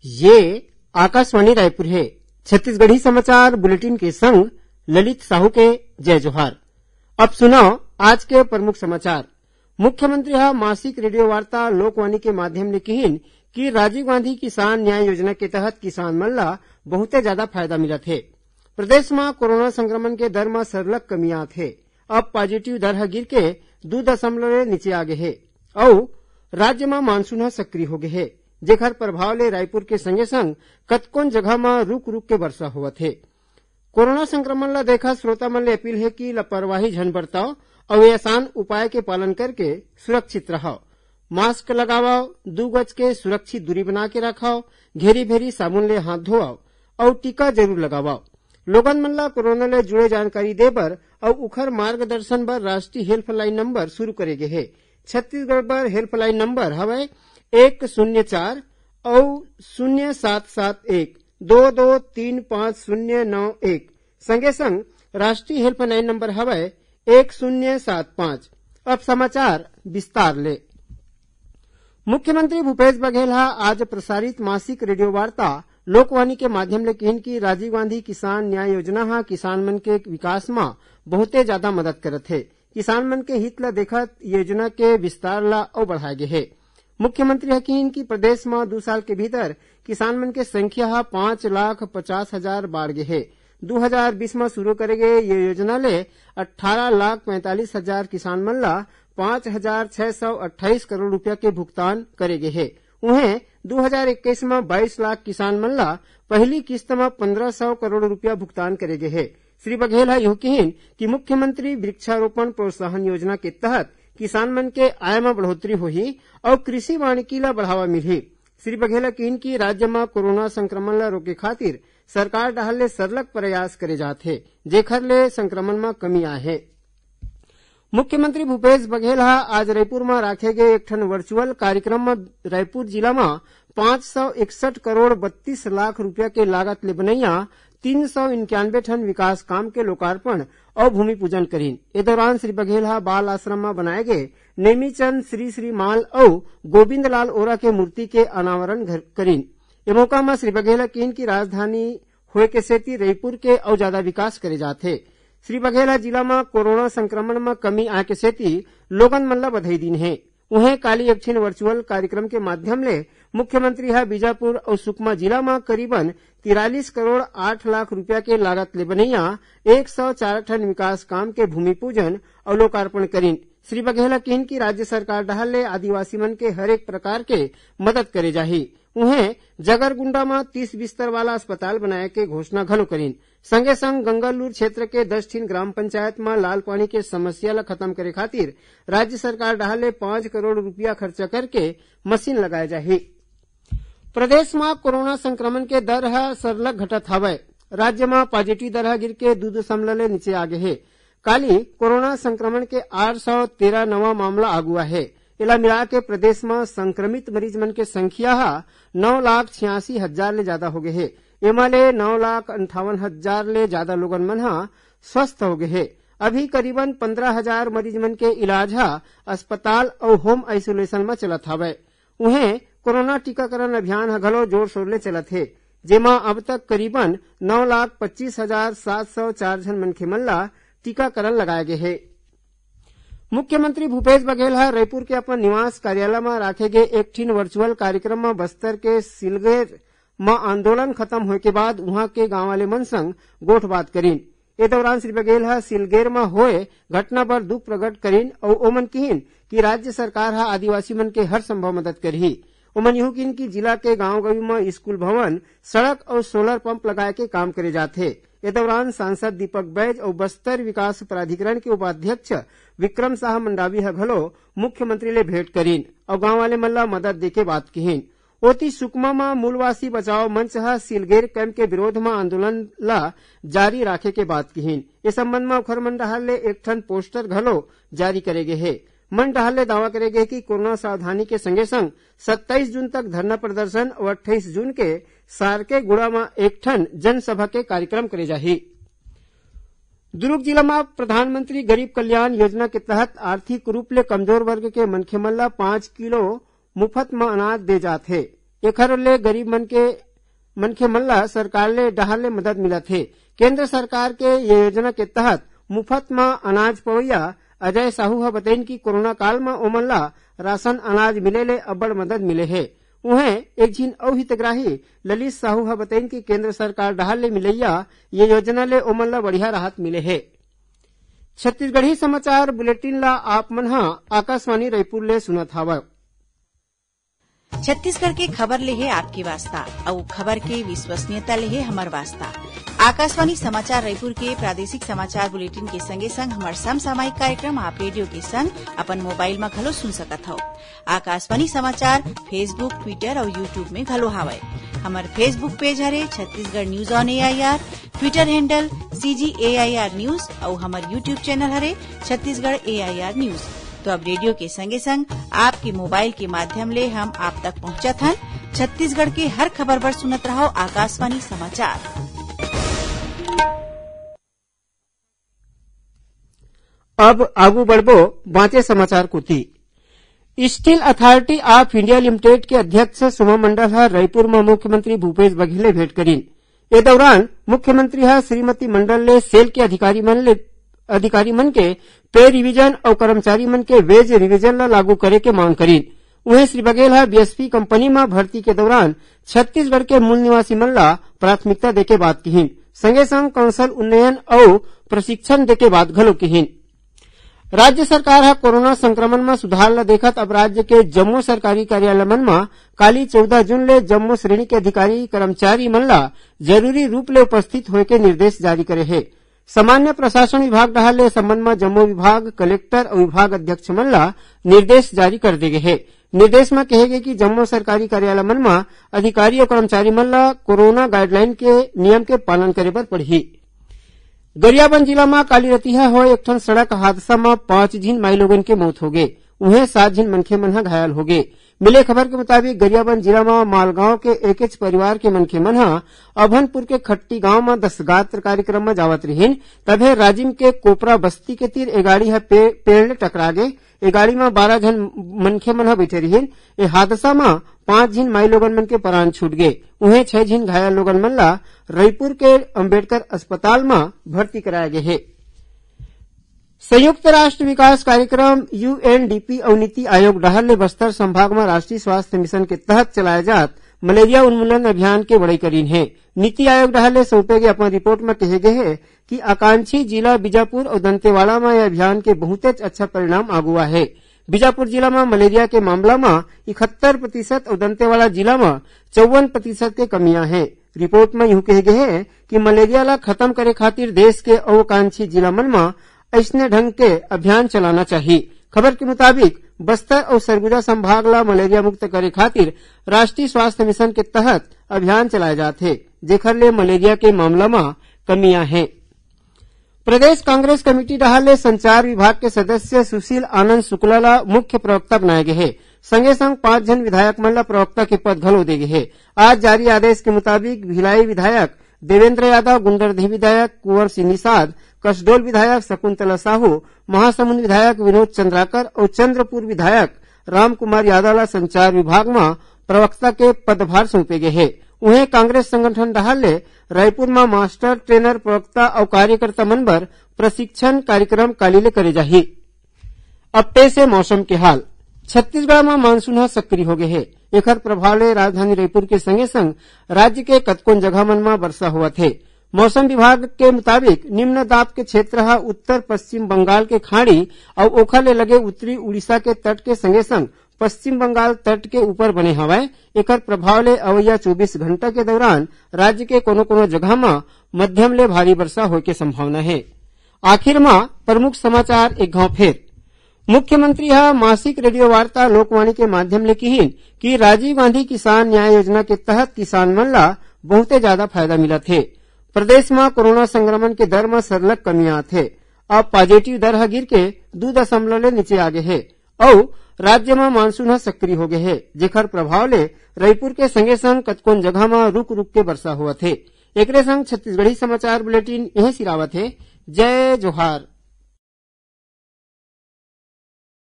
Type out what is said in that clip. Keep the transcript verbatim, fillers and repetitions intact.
ये आकाशवाणी रायपुर हे। छत्तीसगढ़ी समाचार बुलेटिन के संग ललित साहू के जय जोहार। अब सुनव आज के प्रमुख समाचार। मुख्यमंत्री ह मासिक रेडियो वार्ता लोकवाणी के माध्यम ले किहिन कि राजीव गांधी किसान न्याय योजना के तहत किसान मन ला बहुते जादा फायदा मिलत हे। प्रदेश म कोरोना संक्रमण के दर म सरलग कमी आत हे। अब पॉजिटिव दर ह गिर के दू दशमलव ले नीचे आ गे हे अउ राज्य म मानसून ह सक्रिय हो गे हे, जेखर प्रभाव ले रायपुर के संगे संग कतकोन जगह म रुक रुक के वर्षा होवत हे। कोरोना संक्रमण ल देखत श्रोता मन ले अपील हे कि लापरवाही झन बरतव अउ ये आसान उपाय के पालन करके सुरक्षित रहव। मास्क लगावव, दू गज के सुरक्षित दूरी बना के रखव, घेरी भेरी साबुन ले हाथ धोवव अउ टीका जरूर लगावव। लोगन मन ल कोरोना ले जुड़े जानकारी दे बर अउ उखर मार्गदर्शन बर राष्ट्रीय हेल्पलाइन नंबर शुरू करे गे हे। छत्तीसगढ़ बर हेल्पलाइन नंबर हवय एक शून्य चार अउ शून्य सात सात एक दो दो तीन पाँच शून्य नौ एक। संगे संग राष्ट्रीय हेल्पलाइन नंबर हवय एक शून्य सात पाँच। अब समाचार विस्तार ले। मुख्यमंत्री भूपेश बघेल ह आज प्रसारित मासिक रेडियो वार्ता लोकवाणी के माध्यम ले किहिन कि राजीव गांधी किसान न्याय योजना ह किसान मन के विकास म बहुते जादा मदद करत हे। किसान मन के हित ल देखत योजना के विस्तार ल अउ बढ़ाए गे हे। मुख्यमंत्री ह किहिन कि प्रदेश म दू साल के भीतर किसान मन के संख्या ह पाँच लाख पचास हजार बाढ़ गे हे। दू हजार बीस म शुरू करे गे ये योजना ले अट्ठारह लाख पैंतालीस हजार किसान मन ल पाँच हजार छह सौ अट्ठाईस करोड़ रुपया के भुगतान करे गे हे। उहें, दू हजार इक्कीस म बाईस लाख किसान मन ल पहली किस्त म पन्द्रह सौ करोड़ रुपया भुगतान करे गे हे। श्री बघेल ह इहू किहिन कि मुख्यमंत्री वृक्षारोपण प्रोत्साहन योजना के तहत किसान मन के आय म बढ़ोतरी होही अउ कृषि वानिकी ल बढ़ावा मिलही। श्री बघेल ह किहिन कि राज्य म कोरोना संक्रमण ल रोके खातिर सरकार डहार ले सरलग प्रयास करे जात हे, जेखर ले संक्रमण म कमी आए हे। मुख्यमंत्री भूपेश बघेल ह आज रायपुर म राखे गे एक ठन वर्चुअल कार्यक्रम म रायपुर जिला म पाँच सौ इकसठ करोड़ बत्तीस लाख रुपया के लागत ले बनैया तीन सौ इक्यानवे ठन विकास काम के लोकार्पण अउ भूमि पूजन करीन। ए दौरान श्री बघेल ह बाल आश्रम म बनाए गे नेमीचंद श्री श्री माल अउ गोविंद लाल ओरा के मूर्ति के अनावरण घ-, करीन। ए मौका म श्री बघेल ह किहिन कि राजधानी होए के सेती रईपुर के अउ जादा विकास करे जात हे। श्री बघेल ह जिला म कोरोना संक्रमण म कमी आए के सेती लोगन मन ल बधाई दीन हे। उहें, काली एक ठिन वर्चुअल कार्यक्रम के माध्यम ले मुख्यमंत्री ह बीजापुर अउ सुकमा जिला म करीबन तिरालीस करोड़ आठ लाख रुपया के लागत ले बनैया एक सौ चार ठन विकास काम के भूमि पूजन अउ लोकार्पण करीन। श्री बघेल ह किहिन कि राज्य सरकार डहार ले आदिवासी मन के हरेक प्रकार के मदद करे जाही। उहें, जगरगुंडा म तीस बिस्तर वाला अस्पताल बनाए के घोषणा घलो करीन। संगे संग गंगालूर क्षेत्र के दस ठिन ग्राम पंचायत म लाल पानी के समस्या ल खत्म करे खातिर राज्य सरकार डहार ले पाँच करोड़ रुपया खर्चा करके मशीन लगाए जाही। प्रदेश म कोरोना संक्रमण के दर ह सरलग घटत हवय। राज्य म पॉजिटिव दर ह गिर के दू दशमलव ले नीचे आ गे हे। काली कोरोना संक्रमण के आठ सौ तेरह नवा मामला आगू आए हे। एला मिला के प्रदेश म संक्रमित मरीज मन के संख्या ह नौ लाख छियासी हजार ले जादा हो गे हे। एमा ले नौ लाख अंठावन हजार ले जादा लोगन मन ह स्वस्थ हो गे हे। अभी करीबन पन्द्रह हजार मरीज मन के इलाज ह अस्पताल अउ होम आइसोलेशन म चलत हवय। उहें, कोरोना टीकाकरण अभियान ह घलो जोर शोर ले चलत हे, जेमा अब तक करीबन नौ लाख पच्चीस हजार सात सौ चार झन मनखे मन ला टीकाकरण लगाए गे हे। मुख्यमंत्री भूपेश बघेल ह रईपुर के अपन निवास कार्यालय म राखे गे एक ठिन वर्चुअल कार्यक्रम म बस्तर के सिलगेर म आंदोलन खत्म होए के बाद उहां के गांव वाले मन संग गोठबात करीन। ए दौरान श्री बघेल ह सिलगेर म होए घटना बर दुख प्रकट करीन अउ ओमन किहीन कि राज्य सरकार ह आदिवासी मन के हर संभव मदद करही। ओमन इहू किहीन कि जिला के गांव-गंवई म स्कूल भवन, सड़क अउ सोलर पंप लगाए के काम करे जात हे। ए दौरान सांसद दीपक बैज अउ बस्तर विकास प्राधिकरण के उपाध्यक्ष विक्रम साह मंडावी ह घलो मुख्यमंत्री ले भेंट करीन अउ गांव वाले मन ल मदद देके बात किहीन। ओती सुकमा म मूलवासी बचाओ मंच ह सिलगेर कैंप के विरोध म आंदोलन ल जारी राखे के बात किहीन। ए संबंध म ओखर मन डहार ले एक ठन पोस्टर घलो जारी करे गे हे। मन डहार ले दावा करे गे कि कोरोना सावधानी के संगे संग सत्ताईस जून तक धरना प्रदर्शन अउ अट्ठाईस जून के सारकेगुड़ा म एक ठन जनसभा के कार्यक्रम करे जाही। दुर्ग जिला म प्रधानमंत्री गरीब कल्याण योजना के तहत आर्थिक रूप ले कमजोर वर्ग के मनखे मन ल पाँच किलो मुफत म अनाज दे जात हे। एखर ले गरीब मन के, मनखे मन ला सरकार ले डहार ले मदद मिलत हे। केंद्र सरकार के ये योजना के तहत मुफ्त म अनाज पवैया अजय साहू ह बतइन कि कोरोना काल म ओमन ला राशन अनाज मिले ले अब्बड़ मदद मिले हे। उहें, एक झिन अउ हितग्राही ललित साहू ह बतइन कि केंद्र सरकार डहार ले मिलैया ये योजना ले ओमन ला बढ़िया राहत मिले हे। छत्तीसगढ़ी समाचार बुलेटिन ला आप मन ह आकाशवाणी रायपुर ले सुनत हावय। छत्तीसगढ़ के खबर ले हे आपके वास्ता, अउ खबर के विश्वसनीयता ले हे हमर वास्ता। आकाशवाणी समाचार रायपुर के प्रादेशिक समाचार बुलेटिन के संगे संग हमर समसामयिक कार्यक्रम आप रेडियो के संग अपन मोबाइल म घलो सुन सकत हव। आकाशवाणी समाचार Facebook, Twitter अउ YouTube में घलो हावय। हमर Facebook पेज हरे Chhattisgarh news on AIR, Twitter handle CG AIR news अउ हमर YouTube चैनल हरे छत्तीसगढ़ एआईआर न्यूज। तो अब रेडियो के संगे संग आपके मोबाइल के माध्यम ले हम आप तक पहुंचत हन। छत्तीसगढ़ के हर खबर बर सुनत रहव आकाशवाणी समाचार। अब आगू बढ़बो बांचे समाचार कोति। Steel Authority of India Limited के अध्यक्ष सोमा मंडल ह रायपुर म मुख्यमंत्री भूपेश बघेल ले भेंट करिन। ए दौरान मुख्यमंत्री ह श्रीमती मंडल ले सेल के अधिकारी मन ले, अधिकारी मन के पे रिवीजन अउ कर्मचारी मन के वेज रिवीजन ल लागू करे के मांग करिन। उहें, श्री बघेल ह बीएसपी कंपनी म भर्ती के दौरान छत्तीसगढ़ के मूल निवासी मन ला प्राथमिकता देके बात किहिन, संगे संग कौशल उन्नयन अउ प्रशिक्षण देके बात घलो किहिन। राज्य सरकार ह कोरोना संक्रमण म सुधार ल देखत अब राज्य के जम्मो सरकारी कार्यालय मन म काली चौदह जून ले जम्मो श्रेणी के अधिकारी कर्मचारी मन ला जरूरी रूप ले उपस्थित होय के निर्देश जारी करे हे। सामान्य प्रशासन विभाग डहार ले ए संबंध म जम्मो विभाग, कलेक्टर अउ विभाग अध्यक्ष मन ला निर्देश जारी कर दे गे हे। निर्देश म कहे गे कि जम्मो सरकारी कार्यालय मन म अधिकारी अउ कर्मचारी मन ला कोरोना गाइडलाइन के नियम के पालन करे बर पड़ही। गरियाबंद जिला म काली रतिहा होय एक ठन सड़क हादसा म पांच झिन माईलोगन के मौत होगे, उहें सात झिन मनखे मन ह घायल होगे। मिले खबर के मुताबिक, गरियाबंद जिला म मालगांव के एकेच परिवार के मनखे मन ह अभनपुर के खट्टी गांव म दसगात्र कार्यक्रम म जावत रिहिन, तभे राजिम के कोपरा बस्ती के तीर ए गाड़ी ह पे-, पेड़ ले टकरा गे। ए गाड़ी म बारह झन मनखे मन ह बइठे रिहिन। ए हादसा म पांच झिन माईलोगन मन के परान छूट गे। उहें, छह झिन घायल लोगन मन ला रईपुर के अंबेडकर अस्पताल म भर्ती कराया गे हे। संयुक्त राष्ट्र विकास कार्यक्रम, यूएनडीपी, अउ नीति आयोग डहार ले बस्तर संभाग म राष्ट्रीय स्वास्थ्य मिशन के तहत चलाए जात मलेरिया उन्मूलन अभियान के बड़ई करीन हे। नीति आयोग डहार ले सौंपे गे अपन रिपोर्ट म कहे गे हे कि आकांक्षी जिला बीजापुर अउ दंतेवाड़ा म ए अभियान के बहुतेच अच्छा परिणाम आगू आए हे। बीजापुर जिला म मलेरिया के मामला म इकहत्तर प्रतिशत अउ दंतेवाड़ा जिला म चौवन प्रतिशत के कमी आए हे। रिपोर्ट म इहू कहे गे हे कि मलेरिया ला खत्म करे खातिर देश के अउ आकांक्षी जिला मन म अइसने ढंग के अभियान चलाना चाही। खबर के मुताबिक, बस्तर अउ सरगुजा संभाग ला मलेरिया मुक्त करे खातिर राष्ट्रीय स्वास्थ्य मिशन के तहत अभियान चलाए जात हे, जेखर ले मलेरिया के मामला म कमी आए हे। प्रदेश कांग्रेस कमेटी डहार ले संचार विभाग के सदस्य सुशील आनंद शुक्ला ला मुख्य प्रवक्ता बनाए गे हे। संगे संग पांच झन विधायक मन ला प्रवक्ता के पद घलो दे गे हे। आज जारी आदेश के मुताबिक भिलाई विधायक देवेंद्र यादव, गुंडरदेही विधायक कुंवर सिंह निषाद, कसडोल विधायक शकुंतला साहू, महासमुंद विधायक विनोद चंद्राकर अउ चंद्रपुर विधायक रामकुमार यादव ला संचार विभाग म प्रवक्ता के पदभार सौंपे गे हे। उहें, कांग्रेस संगठन डहार ले रायपुर म मास्टर ट्रेनर, प्रवक्ता अउ कार्यकर्ता मन बर प्रशिक्षण कार्यक्रम काली ले करे जाही। अब पेश हे मौसम के हाल। छत्तीसगढ़ म मानसून ह सक्रिय हो गे हे। एखर प्रभाव ले राजधानी रायपुर के संगे संग राज्य के कतकोन जगह मन म वर्षा होवत हे। मौसम विभाग के मुताबिक, निम्न दाब के क्षेत्र ह उत्तर पश्चिम बंगाल के खाड़ी अउ ओखर ले लगे उत्तरी उड़ीसा के तट के संगे संग पश्चिम बंगाल तट के ऊपर बने हवय। एकर प्रभाव ले अवइया चौबीस घंटा के दौरान राज्य के कोनो-कोनो जगह म मध्यम ले भारी वर्षा होय के संभावना हे। आखिर म प्रमुख समाचार एक घांव फेर। मुख्यमंत्री ह मासिक रेडियो वार्ता लोकवाणी के माध्यम ले किहिन कि राजीव गांधी किसान न्याय योजना के तहत किसान मन ला बहुते जादा फायदा मिलत हे। प्रदेश म कोरोना संक्रमण के दर म सरलग कमी आत हे। अब पॉजिटिव दर ह गिर के दू दशमलव ले नीचे आ गे हे अउ राज्य म मानसून ह सक्रिय हो गे हे, जेखर प्रभाव ले रईपुर के संगे संग कतकोन जगह म रुक रुक के वर्षा होवत हे। एकरे संग छत्तीसगढ़ी समाचार बुलेटिन इहें सिरावत हे। जय जोहार।